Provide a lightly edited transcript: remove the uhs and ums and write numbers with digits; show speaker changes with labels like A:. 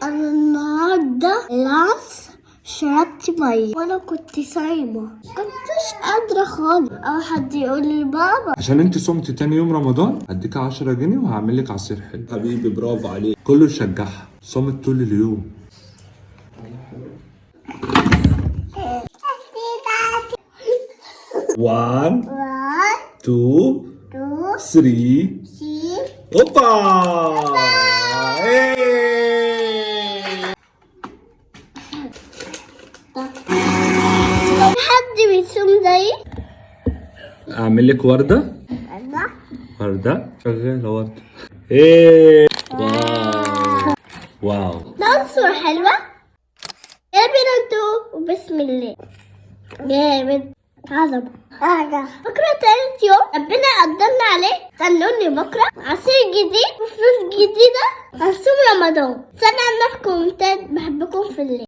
A: انا النهارده العصر شربت مية وانا كنت صايمه، كنتش قادرة خالص. او حد يقول لي بابا
B: عشان انت صمتي تاني يوم رمضان هديك 10 جنيه وهعمل لك عصير حلو. حبيبي برافو عليك، كله يشجعها، صامت طول اليوم. 1
A: 1
B: 2
A: 2
B: 3
A: 3.
B: اوبا. ايه.
A: حد بيصوم زيي؟
B: اعمل لك ورده.
A: الله.
B: ورده شغالة ورده. ايه wow wow.
A: ده صورة حلوة. يا بينا انتوا وبسم الله. جامد عظمة. بكرة تالت يوم ربنا قدرنا عليه. استنوني بكرة عصير جديد وفلوس جديدة هنصوم رمضان. استنى في كومنتات. بحبكم في الله.